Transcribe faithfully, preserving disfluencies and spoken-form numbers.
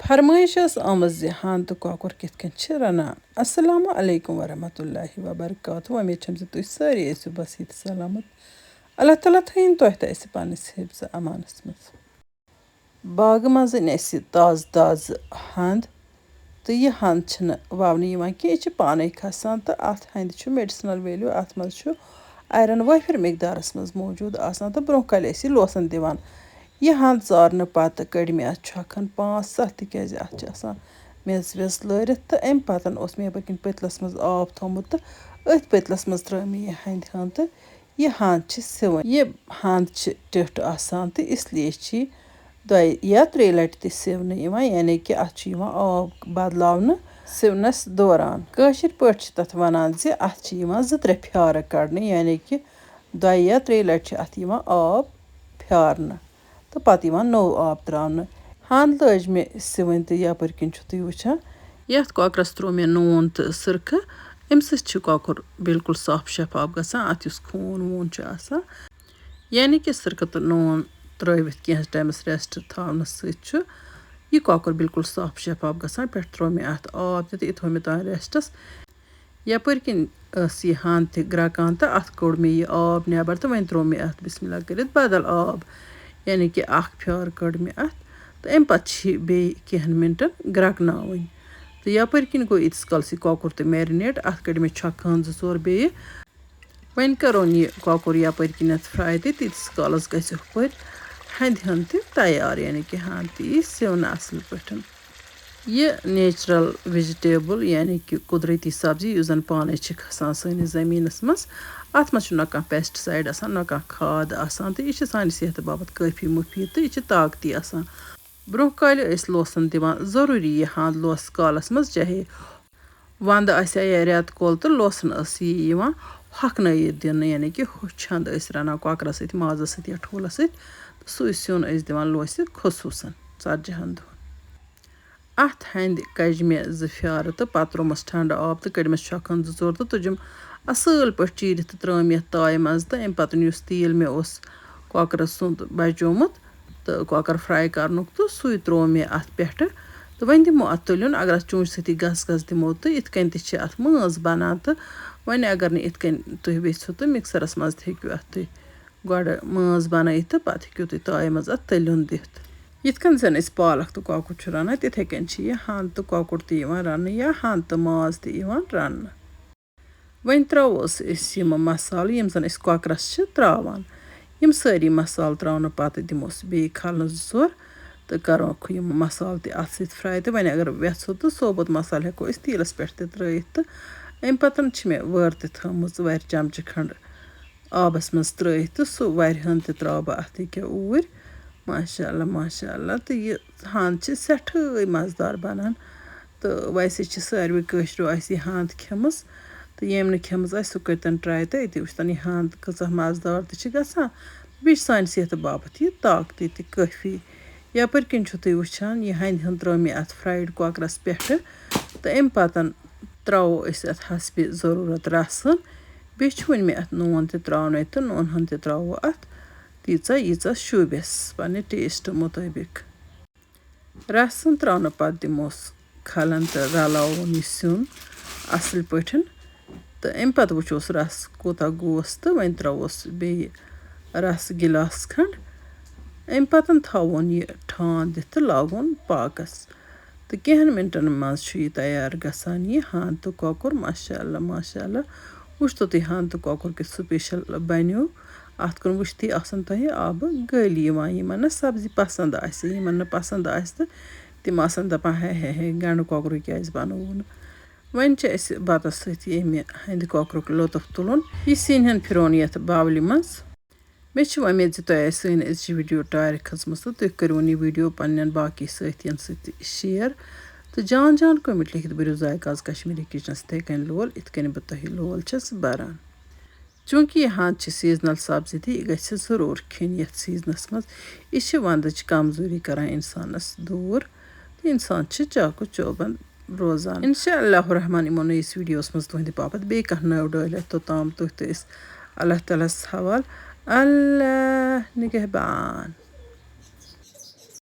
فرمٲیش ٲس آمٕژ زِ ہَنٛد تہٕ کۄکُر کِتھ کٔنۍ چھِ رَنان۔ السلام علیکم ورحمۃ اللہ وبرکاتہ۔ وۄمید چھم زِ تُہۍ سٲری ٲسِو بصحت سلامت۔ اللہ تعالیٰ تھٲیِن تۄہہِ تہٕ اَسہِ پنٛنِس حفظ امانَس منٛز۔ باغہٕ منٛز أنۍ اَسہِ تازٕ تازٕ ہَنٛد، تہٕ یہِ ہَنٛد چھِنہٕ وَونہٕ یِوان کینٛہہ، یہِ چھِ پانَے کھَسان، تہٕ اَتھ ہَنٛدِ چھُ میڈیسنل ویلیو، اَتھ منٛز چھُ آیرن وٲفِر مقدارَس منٛز موجوٗد آسان، تہٕ برٛونٛہہ کالہِ ٲسۍ یہِ لوسَن دِوان۔ یہِ ہَنٛد ژارنہٕ پَتہٕ کٔڑۍ مےٚ اَتھ چھۄکھَن پانٛژھ سَتھ، تِکیٛازِ اَتھ چھِ آسان میٚژ ویٚژ لٲرِتھ، تہٕ اَمہِ پَتہٕ اوس مےٚ یَپٲرۍ کِنۍ پٔتلَس منٛز آب تھوٚومُت، تہٕ أتھۍ پٔتلَس منٛز ترٛٲو مےٚ یہِ ہَنٛدِ ہَن، تہٕ یہِ ہَنٛد چھِ سِوٕنۍ۔ یہِ ہَنٛد چھِ ٹیٚٹھ آسان، تہٕ اس لیے چھِ یہِ دۄیہِ یا ترٛیٚیہِ لَٹہِ تہِ سِونہٕ یِوان، یعنی کہِ اَتھ چھُ یِوان آب بدلاونہٕ سِونَس دوران۔ کٲشِر پٲٹھۍ چھِ تَتھ وَنان زِ اَتھ چھِ یِوان زٕ ترٛےٚ پھیٛارٕ کَڑنہٕ، یعنی کہِ دۄیہِ یا ترٛیٚیہِ لَٹہِ چھِ اَتھ یِوان آب پھیٛارنہٕ تہٕ پَتہٕ یِوان نوٚو آب ترٛاونہٕ۔ ہَنٛد لٲج مےٚ سِوٕنۍ، تہٕ یَپٲرۍ کِنۍ چھُو تُہۍ وٕچھان، یَتھ کۄکرَس ترٛوو مےٚ نوٗن تہٕ سِرکہٕ۔ اَمہِ سۭتۍ چھُ کۄکُر بالکل صاف شفاف گژھان، اَتھ یُس خوٗن ووٗن چھُ آسان، یعنی کہِ سِرکہٕ تہٕ نوٗن ترٛٲوِتھ کینٛہَس ٹایمَس ریسٹ تھاونہٕ سۭتۍ چھُ یہِ کۄکُر بالکل صاف شفاف گژھان۔ پٮ۪ٹھٕ ترٛوو مےٚ اَتھ آب تہِ تہٕ یہِ تھوٚو مےٚ تام ریسٹَس۔ یَپٲرۍ کِنۍ ٲس یہِ ہَنٛد تہِ گرٛٮ۪کان تہٕ اَتھ کوٚڑ مےٚ یہِ آب نٮ۪بَر تہٕ وۄنۍ ترٛوو مےٚ اَتھ بسم اللہ کٔرِتھ بدل آب، یعنی کہِ اَکھ پھیٛار کٔڑ مےٚ اَتھ، تہٕ اَمہِ پَتہٕ چھِ یہِ بیٚیہِ کینٛہَن مِنٹَن گرٛٮ۪کناوٕنۍ۔ تہٕ یَپٲرۍ کِنۍ گوٚو ییٖتِس کالَس یہِ کۄکُر تہٕ میرِنیٹ، اَتھ کٔڑۍ مےٚ چھۄکھ کھٔنٛز زٕ ژور بیٚیہِ۔ وۄنۍ کَرون یہِ کۄکُر یَپٲرۍ کِنٮ۪تھ فرٛاے تہٕ تیٖتِس کالَس گژھِ ہُپٲرۍ ہَنٛدِ ہَن تہِ تیار، یعنی کہِ ہَنٛد تہِ یی سِونہٕ اَصٕل پٲٹھۍ۔ یہِ نیچرل ویجیٹیبل، یعنی کہِ قۄدرٔتی سبزی، یُس زَن پانَے چھِ کھسان سٲنِس زٔمیٖنَس منٛز، اَتھ منٛز چھُنہٕ نہ کانٛہہ پیسٹیسایڈ آسان، نہ کانٛہہ کھاد آسان، تہٕ یہِ چھِ سانہِ صحتہٕ باپَتھ کٲفی مُفیٖد تہٕ یہِ چھِ طاقتی آسان۔ برٛونٛہہ کالہِ ٲسۍ لوسَن دِوان ضروٗری یہِ ہَنٛد لوسہٕ کالَس منٛز، چاہے وَندٕ آسہِ ہا یا رٮ۪تہٕ کول، تہٕ لوسَن ٲس یہِ یِوان ہۄکھنٲیِتھ دِنہٕ، یعنی کہِ ہُہ چھَنٛد ٲسۍ رَنان کۄکرَس سۭتۍ، مازَس سۭتۍ یا ٹھوٗلَس سۭتۍ، تہٕ سُے سیُن ٲسۍ دِوان لوسہِ خصوٗصاً ژتجی ہَن دۄہَن۔ اَتھ ہَنٛدِ کَجہِ مےٚ زٕ پھیٛارٕ تہٕ پَتہٕ ترٛوومَس ٹھنٛڈٕ آب تہٕ کٔڑمَس چھۄکھَن زٕ ژور تہٕ تُجِم اَصٕل پٲٹھۍ چیٖرِتھ تہٕ ترٛٲوٕم یَتھ تایہِ منٛز، تہٕ اَمہِ پَتہٕ یُس تیٖل مےٚ اوس کۄکرَس سُنٛد بَچومُت، تہٕ کۄکَر فرٛاے کَرنُک، تہٕ سُے ترٛوو مےٚ اَتھ پٮ۪ٹھٕ۔ تہٕ وۄنۍ دِمو اَتھ تُلیُن، اگر اَتھ چونٛچہِ سۭتی گَس گَس دِمو، تہٕ یِتھ کٔنۍ تہِ چھِ اَتھ مٲنٛز بَنان۔ تہٕ وۄنۍ اگر نہٕ یِتھ کٔنۍ تُہۍ یژھِو، تہٕ مِکسَرَس منٛز تہِ ہیٚکِو اَتھ تُہۍ گۄڈٕ مٲنٛز بَنٲیِتھ تہٕ پَتہٕ ہیٚکِو تُہۍ تایہِ منٛز اَتھ تٔلیُن دِتھ۔ یِتھ کٔنۍ زَن أسۍ پالک تہٕ کۄکُر چھِ رَنان، تِتھَے کٔنۍ چھِ یہِ ہَنٛد تہٕ کۄکُر تہِ یِوان رَننہٕ یا ہَنٛد تہٕ ماز تہِ یِوان رَننہٕ۔ وۄنۍ ترٛاوو أسۍ یِم مصالہٕ، یِم زَن أسۍ کۄکرَس چھِ ترٛاوان۔ یِم سٲری مصالہٕ ترٛاونہٕ پَتہٕ دِمو أسۍ بیٚیہِ کھَلنہٕ زٕ ژور تہٕ کَرہوکھ یِم مصالہٕ تہِ اَتھ سۭتۍ فرٛاے۔ تہٕ وۄنۍ اگر وٮ۪ژھو تہٕ ثوبوٗت مصالہٕ ہٮ۪کو أسۍ تیٖلَس پٮ۪ٹھ تہِ ترٛٲیِتھ۔ تہٕ اَمہِ پَتہٕ چھِ مےٚ وٲر تہِ تھٲومٕژ وَرِ چَمچہٕ کھنٛڈ آبَس منٛز ترٛٲیِتھ تہٕ سُہ وَرِ ہَن تہِ ترٛاوٕ بہٕ اَتھ ییٚکیٛاہ اوٗرۍ۔ ماشاء اللہ، ماشاء اللہ۔ تہٕ یہِ ہَن چھِ سٮ۪ٹھٕے مَزٕدار بَنان۔ تہٕ ویسے چھِ ساروٕے کٲشریو اَسہِ یہِ ہَنٛد کھیٚمٕژ۔ تہٕ ییٚمۍ نہٕ کھیٚمٕژ آسہِ، سُہ کٔرۍتَن ٹرٛاے تہٕ أتی وٕچھتَن یہِ ہَنٛد کۭژاہ مَزٕدار تہِ چھِ گژھان۔ بیٚیہِ چھِ سانہِ صحتہٕ باپَتھ یہِ طاقتی تہِ کٲفی۔ یَپٲرۍ کِنۍ چھُو تُہۍ وٕچھان، یہِ ہَنٛدِ ہَن ترٛٲو مےٚ اَتھ فرٛایِڈ کۄکرَس پٮ۪ٹھٕ۔ تہٕ اَمہِ پَتہٕ ترٛاوو أسۍ اَتھ حسبِ ضروٗرت رَسہٕ۔ بیٚیہِ چھُ وۄنۍ مےٚ اَتھ نوٗن تہِ ترٛاونَے تہٕ نوٗن ہَن تہِ ترٛاوو اَتھ تیٖژاہ، ییٖژاہ شوٗبٮ۪س پنٛنہِ ٹیسٹ مُطٲبِق۔ رَسہٕ ترٛاونہٕ پَتہٕ دِموس کھَلَن تہٕ رَلاوون یہِ سیُن اَصٕل پٲٹھۍ۔ تہٕ اَمہِ پَتہٕ وٕچھوس رَس کوٗتاہ گوس تہٕ وۄنۍ ترٛاووس بیٚیہِ رَس گِلاس کھنٛڈ۔ اَمہِ پَتہٕ تھاوون یہِ ٹھانٛڈ دِتھ تہٕ لاگون پاکَس۔ تہٕ کینٛہَن مِنٹَن منٛز چھُ یہِ تیار گژھان، یہِ ہَنٛد تہٕ کۄکُر۔ ماشاء اللہ، ماشاء اللہ۔ وٕچھتو تُہۍ ہَنٛد تہٕ کۄکُر کیُتھ سُپیشَل بَنیو۔ اَتھ کُن وٕچھتھٕے آسَن تۄہہِ آبہٕ گٲلی یِوان۔ یِمَن نہٕ سبزی پَسنٛد آسہِ، یِمَن نہٕ پَسنٛد آسہِ، تہٕ تِم آسَن دَپان، ہے، ہے، ہے، گَنٛڈٕ کۄکرُے کیٛازِ بَنووُ نہٕ؟ وۄنۍ چھِ أسۍ بَتَس سۭتۍ ییٚمہِ ہَنٛدِ کۄکرُک لطف تُلُن۔ یہِ سِنۍ ہَن پھِرون یَتھ باولہِ منٛز۔ مےٚ چھِ وۄمید زِ تۄہہِ آسہِ سٲنۍ أزچہِ ویٖڈیو ٹارِ کھٔژمٕژ تہٕ تُہۍ کٔرِو یہِ ویٖڈیو پنٛنٮ۪ن باقٕے سٲتھیَن سۭتۍ شِیَر۔ تہٕ جان جان کمنٹ لیکھِتھ بٔرِو ذایقہ آز کشمیٖری کچنَس یِتھَے کٔنۍ لول، یِتھ کٔنۍ بہٕ تۄہہِ لول چھَس بَران۔ چوٗنٛکہِ یہِ ہَنٛد چھِ سیٖزنَل سبزی تہٕ یہِ گژھِ ضروٗر کھیٚنۍ یَتھ سیٖزنَس منٛز۔ یہِ چھِ وَندٕچ کمزوٗری کران اِنسانَس دوٗر تہٕ اِنسان چھِ چاک و چوبند روزان۔ انشاء اللہ الرحمن یِمو نٔیِس ویٖڈیوَس منٛز تُہٕنٛدِ باپتھ بیٚیہِ کانٛہہ نٔو ڈٲلۍ۔ توٚتام تُہۍ تہٕ أسۍ اللہ تعالیٰ ہَس حوال۔ اللہ نگہبان۔